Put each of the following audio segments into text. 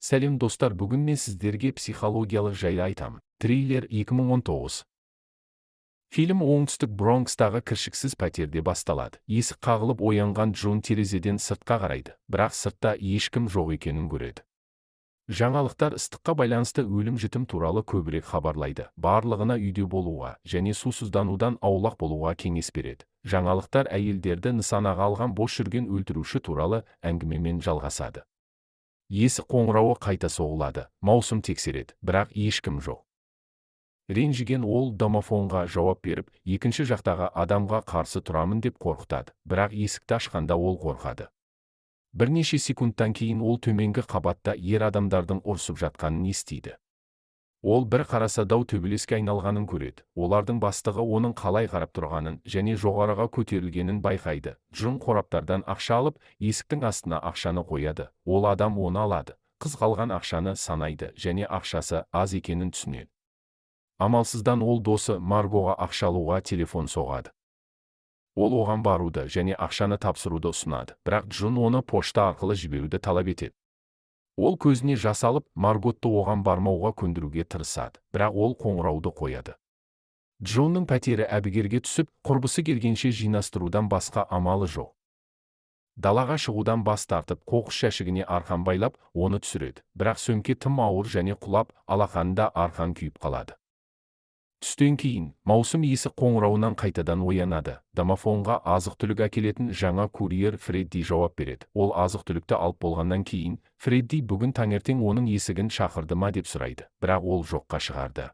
Сәлем, достар! Бүгін мен сіздерге психологиялық жайлы айтамын. Триллер, 2019. Фильм оңтүстік Бронкстағы кіршіксіз пәтерде басталады. Есік қағылып, оянған Джун терезеден сыртқа қарайды, бірақ сыртта ешкім жоқ екенін көреді. Жаңалықтар ыстыққа байланысты өлім-жітім туралы көбірек хабарлайды. Барлығына үйде болуға және сусызданудан аулақ болуға кеңес береді. Жаңалықтар әйелдерді нысанаға алған бос жүрген өлтіруші туралы әңгімемен жалғасады. Есік қоңырауы қайта соғылады. Маусым тексереді, бірақ ешкім жоқ. Ренжіген ол домофонға жауап беріп, екінші жақтағы адамға қарсы тұрамын деп қорқытады, бірақ есікті ашқанда ол қорқады. Бірнеше секундтан кейін ол төменгі қабатта ер адамдардың ұрсып жатқанын естиді. Ол бір қараса, дау төбелеске айналғанын көреді. Олардың бастығы оның қалай қарап тұрғанын және жоғарыға көтерілгенін байқайды. Джун қораптардан ақша алып, есіктің астына ақшаны қояды. Ол адам оны алады. Қыз қалған ақшаны санайды және ақшасы аз екенін түсінеді. Амалсыздан ол досы Маргоға ақша алуға телефон соғады. Ол оған баруды және ақшаны тапсыруды ұсынады, бірақ Джун оны пошта арқылы жіберуді талап етеді. Ол көзіне жас алып, Марготты оған бармауға көндіруге тырысады, бірақ ол қоңырауды қояды. Джонның пәтері әбігерге түсіп, құрбысы келгенше жинастырудан басқа амалы жоқ. Далаға шығудан бас тартып, қоқыс жәшігіне арқан байлап, оны түсіреді, бірақ сөмке тым ауыр және құлап, алақанында арқан күйіп қалады. Түстен кейін Маусым есік қоңырауынан қайтадан оянады. Домофонға азық-түлік әкелетін жаңа курьер Фредди жауап береді. Ол азық-түлікті алып болғаннан кейін Фредди бүгін таңертең оның есігін шақырды ма деп сұрайды, бірақ ол жоққа шығарды.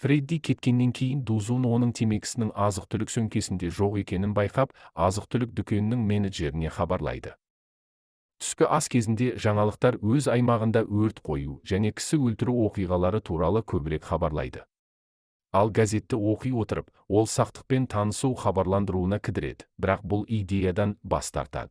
Фредди кеткеннен кейін Дузун оның темекісінің азық-түлік сөмкесінде жоқ екенін байқап, азық-түлік дүкенінің менеджеріне хабарлайды. Түскі ас кезінде жаңалықтар өз аймағында өрт қою және кісі өлтіру оқиғалары туралы көбірек хабарлайды. Ал газетті оқи отырып, ол сақтықпен танысу хабарландыруына кідіреді, бірақ бұл идеядан бас тартады.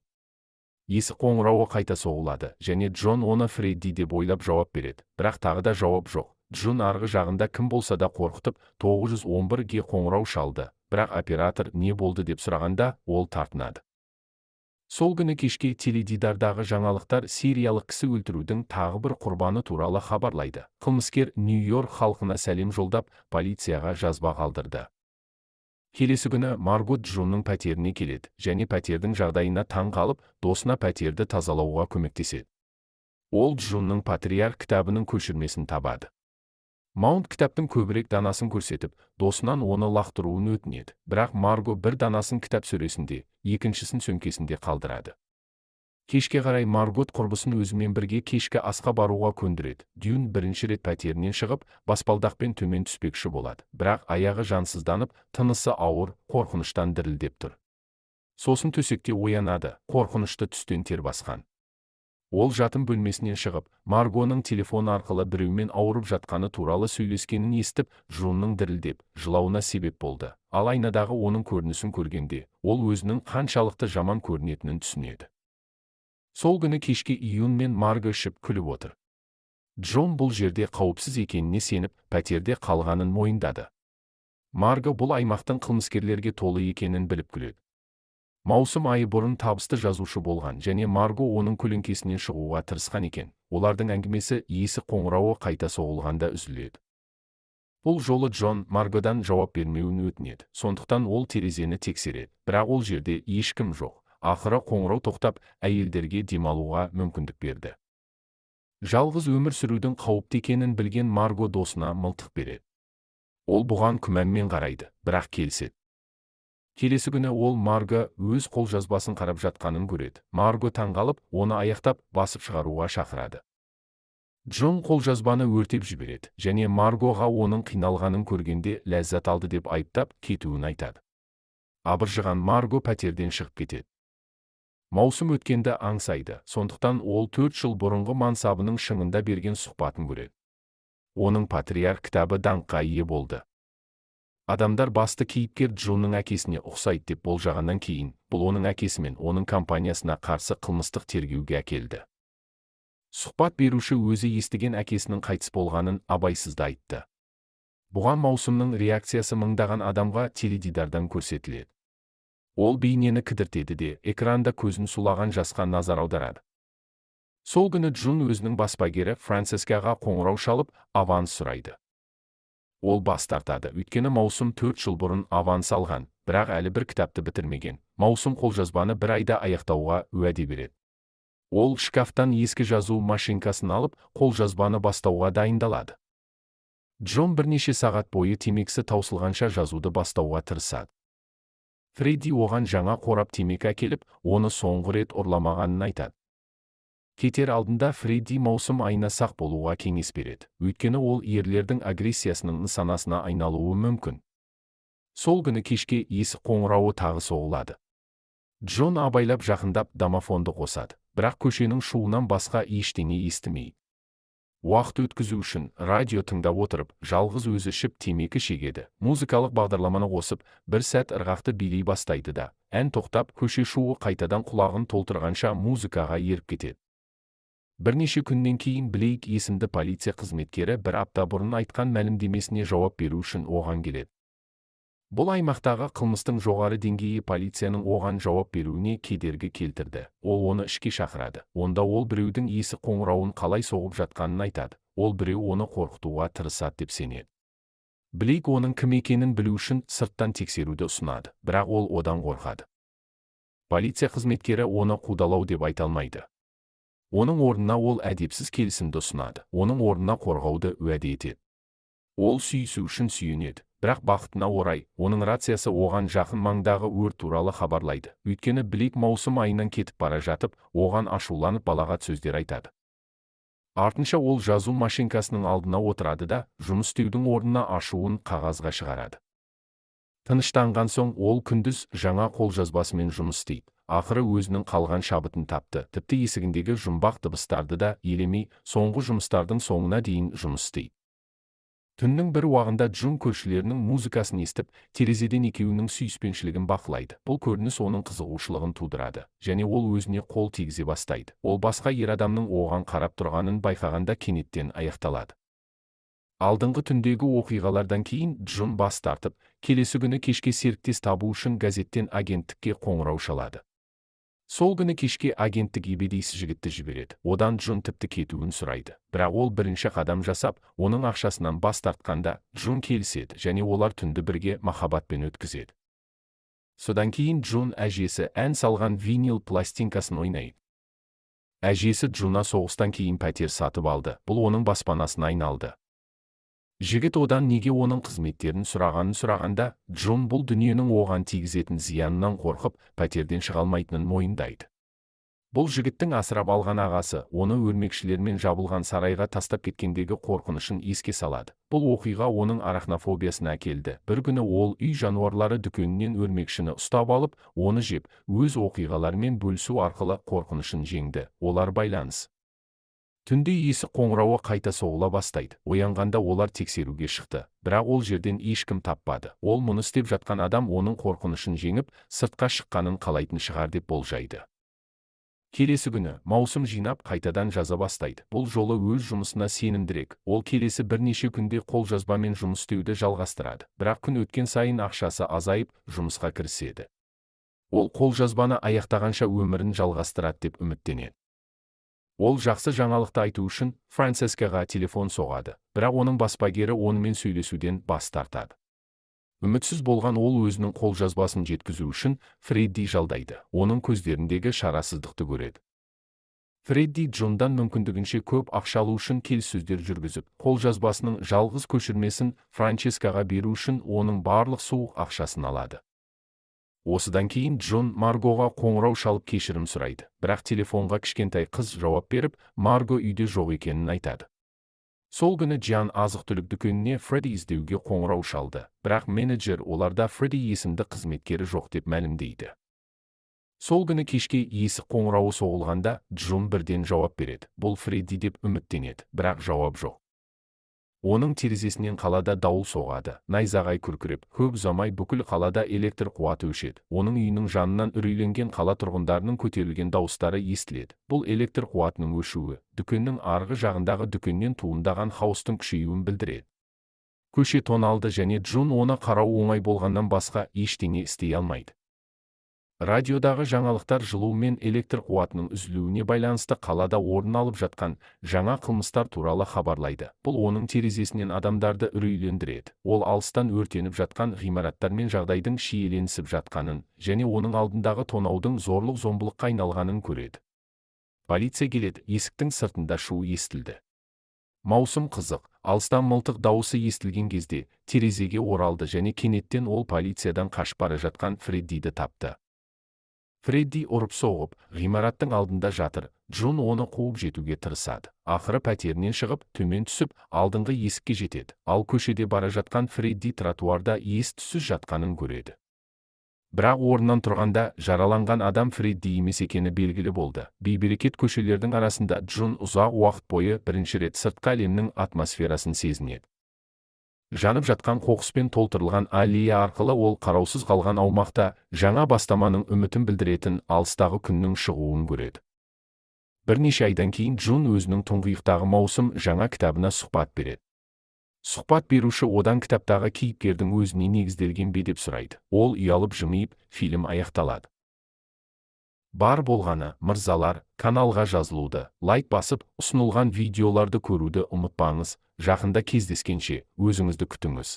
Есік қоңырауы қайта соғылады және Джон оны Фредди деп ойлап жауап береді, бірақ тағы да жауап жоқ. Джон арғы жағында кім болса да қорқытып, 911-ге қоңырау шалды, бірақ оператор не болды деп сұрағанда, ол тартынады. Сол күні кешке теледидардағы жаңалықтар сериялық кісі өлтірудің тағы бір құрбаны туралы хабарлайды. Қылмыскер Нью-Йорк халқына сәлем жолдап, полицияға жазба қалдырды. Келесі күні Маргот Джонның пәтеріне келеді және пәтердің жағдайына таң қалып, досына пәтерді тазалауға көмектеседі. Ол Джонның «Патриарх» кітабының көшірмесін табады. Маунт кітаптың көбірек данасын көрсетіп, досынан оны лақтыруын өтінеді, бірақ Марго бір данасын кітап сөресінде, екіншісін сөмкесінде қалдырады. Кешке қарай Маргот құрбысын өзімен бірге кешкі асқа баруға көндіреді. Дюн бірінші рет пәтерінен шығып, баспалдақпен төмен түспекші болады, бірақ аяғы жансызданып, тынысы ауыр, қорқыныштан дірілдеп тұр. Сосын төсекте оянады, қорқынышты түстен тер басқан. Ол жатын бөлмесінен шығып, Маргоның телефон арқылы біреумен ауырып жатқаны туралы сөйлескенін естіп, Джонның дірілдеп жылауына себеп болды. Ал айнадағы оның көрінісін көргенде, ол өзінің қаншалықты жаман көрінетінін түсінеді. Сол күні кешке Июн мен Марго ішіп, күліп отыр. Джон бұл жерде қауіпсіз екеніне сеніп, пәтерде қалғанын мойындады. Марго бұл аймақтың қылмыскерлерге толы екенін біліп күледі. Маусым айы бұрын табысты жазушы болған және Марго оның көлеңкесінен шығуға тырысқан екен. Олардың әңгімесі есік қоңырауы қайта соғылғанда үзіледі. Бұл жолы Джон Маргодан жауап бермеуін өтінеді, сондықтан ол терезені тексереді, бірақ ол жерде ешкім жоқ. Ақыры қоңырау тоқтап, әйелдерге демалуға мүмкіндік берді. Жалғыз өмір сүрудің қауіпті екенін білген Марго досына мылтық береді. Ол бұған күмәнмен қарайды, бірақ келіседі. Келесі күні ол Марго өз қолжазбасын қарап жатқанын көреді. Марго таңғалып, оны аяқтап, басып шығаруға шақырады. Джон қолжазбаны өртеп жібереді және Маргоға оның қиналғанын көргенде ләззат алды деп айыптап, кетуін айтады. Абыржыған Марго пәтерден шығып кетеді. Маусым өткенді аңсайды, сондықтан ол 4 жыл бұрынғы мансабының шыңында берген сұхбатын көреді. Оның «Патриарх» кітабы даңққа ие болды. Адамдар басты кейіпкер Джонның әкесіне ұқсайды деп болжағаннан кейін, бұл оның әкесі мен оның компаниясына қарсы қылмыстық тергеуге әкелді. Сұхбат беруші өзі естіген әкесінің қайтыс болғанын абайсызда айтты. Бұған Маусымның реакциясы мыңдаған адамға теледидардан көрсетіледі. Ол бейнені кідіртеді де, экранда көзін сулаған жасқа назар аударады. Сол күні Джун өзінің баспагері Францискаға қоңырау шалып, аванс сұрайды. Ол бас тартады, өйткені Маусым 4 жыл бұрын аванс алған, бірақ әлі бір кітапты бітірмеген. Маусым қолжазбаны бір айда аяқтауға уәде береді. Ол шкафтан ескі жазу машинкасын алып, қолжазбаны бастауға дайындалады. Джон бірнеше сағат бойы темекісі таусылғанша жазуды бастауға тырысады. Фредди оған жаңа қорап темекі әкеліп, оны соңғы рет ұрламағанын айтады. Кетер алдында Фредди маусым айына сақ болуға кеңес береді, өйткені ол ерлердің агрессиясының нысанасына айналуы мүмкін. Сол күні кешке есік қоңырауы тағы соғылады. Джон абайлап жақындап домофонды қосады, бірақ көшенің шуынан басқа ештеңе естімейді. Уақыт өткізу үшін радио тыңдап отырып, жалғыз өзі ішіп темекі шегеді. Музыкалық бағдарламаны қосып, бір сәт ырғақты билей бастайды да, ән тоқтап, көше шуы қайтадан құлағын толтырғанша музыкаға еріп кетеді. Бірнеше күннен кейін Блейк есімді полиция қызметкері бір апта бұрын айтқан мәлімдемесіне жауап беру үшін оған келеді. Бұл аймақтағы қылмыстың жоғары деңгейі полицияның оған жауап беруіне кедергі келтірді. Ол оны ішке шақырады. Онда ол біреудің есік қоңырауын қалай соғып жатқанын айтады. Ол біреу оны қорқытуға тырысады деп сенеді. Блейк оның кім екенін білу үшін сырттан тексеруді ұсынады, бірақ ол одан қорқады. Полиция қызметкері оны қудалау деп айта алмайды. Оның орнына ол әдепсіз келісімді ұсынады. Оның орнына қорғауды уәде етеді. Ол сүйісу үшін сүйенеді. Бірақ бақытына орай, оның рациясы оған жақын маңдағы өрт туралы хабарлайды. Өйткені Блейк маусым айынан кетіп бара жатып, оған ашуланып балағат сөздер айтады. Артынша ол жазу машинкасының алдына отырады да, жұмыс істеудің орнына ашуын қағазға шығарады. Тыныштанған соң ол күндіз жаңа қолжазбасымен жұмыс істейді. Ақыры өзінің қалған шабытын тапты. Тіпті есігіндегі жұмбақ дыбыстарды да елемей, соңғы жұмыстардың соңына дейін жұмыс істейді. Түннің бір уағында Джун көршілерінің музыкасын естіп, терезеден екеуінің сүйіспеншілігін бақылайды. Бұл көрініс оның қызығушылығын тудырады, және ол өзіне қол тигізе бастайды. Ол басқа ер адамның оған қарап тұрғанын байқағанда кенеттен аяқталады. Алдыңғы түндегі оқиғалардан кейін Джун бас тартып, келесі күні кешке серіктес табу үшін газеттен агенттікке қоңырау шалады. Сол күні кешке агенттік ебедейсіз жігітті жібереді. Одан Джун тіпті кетуін сұрайды. Бірақ ол бірінші қадам жасап, оның ақшасынан бас тартқанда Джун келіседі және олар түнді бірге махаббатпен өткізеді. Содан кейін Джун әжесі ән салған винил пластинкасын ойнайды. Әжесі Джуна соғыстан кейін пәтер сатып алды. Бұл оның баспанасына айналды. Жігіт одан неге оның қызметтерін сұрағанын сұрағанда, Джон бұл дүниенің оған тигізетін зиянынан қорқып, пәтерден шыға алмайтынын мойындайды. Бұл жігіттің асырап алған ағасы оны өрмекшілермен жабылған сарайға тастап кеткендегі қорқынышын еске салады. Бұл оқиға оның арахнофобиясына әкелді. Бір күні ол үй жануарлары дүкенінен өрмекшіні ұстап алып, оны жеп, өз оқиғаларымен бөлісу арқылы қорқынышын жеңді. Олар байланыс. Түнде есік қоңырауы қайта соғыла бастайды. Оянғанда олар тексеруге шықты, бірақ ол жерден ешкім таппады. Ол мұны істеп жатқан адам оның қорқынышын жеңіп, сыртқа шыққанын қалайтын шығар деп болжайды. Келесі күні маусым жинап қайтадан жаза бастайды. Бұл жолы өз жұмысына сенімдірек. Ол келесі бірнеше күнде қолжазбамен жұмыс істеуді жалғастырады. Бірақ күн өткен сайын ақшасы азайып, жұмысқа кіріседі. Ол қолжазбаны аяқтағанша өмірін жалғастырады деп үміттенеді. Ол жақсы жаңалықты айту үшін Францискаға телефон соғады, бірақ оның баспагері онымен сөйлесуден бас тартады. Үмітсіз болған ол өзінің қолжазбасын жеткізу үшін Фредди жалдайды, оның көздеріндегі шарасыздықты көреді. Фредди Джондан мүмкіндігінше көп ақша алу үшін келіссөздер жүргізіп, қолжазбасының жалғыз көшірмесін Франческаға беру үшін оның барлық суық ақшасын алады. Осыдан кейін Джон Маргоға қоңырау шалып кешірім сұрайды, бірақ телефонға кішкентай қыз жауап беріп, Марго үйде жоқ екенін айтады. Сол күні Джан азық-түлік дүкеніне Фредди іздеуге қоңырау шалды, бірақ менеджер оларда Фредди есімді қызметкері жоқ деп мәлімдейді. Сол күні кешке есік қоңырауы соғылғанда Джон бірден жауап береді. Бұл Фредди деп үміттенеді, бірақ жауап жоқ. Оның терезесінен қалада дауыл соғады, найзағай күркіреп, көп ұзамай бүкіл қалада электр қуаты өшеді. Оның үйінің жанынан үрейленген қала тұрғындарының көтерілген дауыстары естіледі. Бұл электр қуатының өшуі, дүкеннің арғы жағындағы дүкеннен туындаған хаостың күшеюін білдіреді. Көше тоналды және Джон оны қарау оңай болғаннан басқа ештеңе істей алмайды. Радиодағы жаңалықтар жылу мен электр қуатының үзілуіне байланысты қалада орын алып жатқан жаңа қылмыстар туралы хабарлайды. Бұл оның терезесінен адамдарды үрейлендіреді. Ол алыстан өртеніп жатқан ғимараттар мен жағдайдың шиеленісіп жатқанын және оның алдындағы тонаудың зорлық-зомбылыққа айналғанын көреді. Полиция келеді, есіктің сыртында шу естілді. Маусым қызық, алыстан мылтық дауысы естілген кезде терезеге оралды және кенеттен ол полициядан қашып бара жатқан Фреддиді тапты. Фредди ұрып-соғып, ғимараттың алдында жатыр. Джун оны қуып жетуге тырысады. Ақыры пәтерінен шығып, төмен түсіп, алдыңғы есікке жетеді. Ал көшеде бара жатқан Фредди тротуарда ес-түссіз жатқанын көреді. Бірақ орнынан тұрғанда жараланған адам Фредди емес екені белгілі болды. Бейберекет көшелердің арасында Джун ұзақ уақыт бойы бірінші рет сыртқы әлемнің атмосферасын сезінеді. Жанып жатқан қоқыспен толтырылған аллея арқылы ол қараусыз қалған аумақта жаңа бастаманың үмітін білдіретін алыстағы күннің шығуын көреді. Бірнеше айдан кейін Джун өзінің «Тұңғиықтағы маусым» жаңа кітабына сұхбат береді. Сұхбат беруші одан кітаптағы кейіпкердің өзіне негізделген бе деп сұрайды. Ол ұялып жымиып, фильм аяқталады. Бар болғаны, мырзалар, каналға жазылуды, лайк басып, ұсынылған видеоларды көруді ұмытпаңыз. Жақында кездескенше, өзіңізді күтіңіз.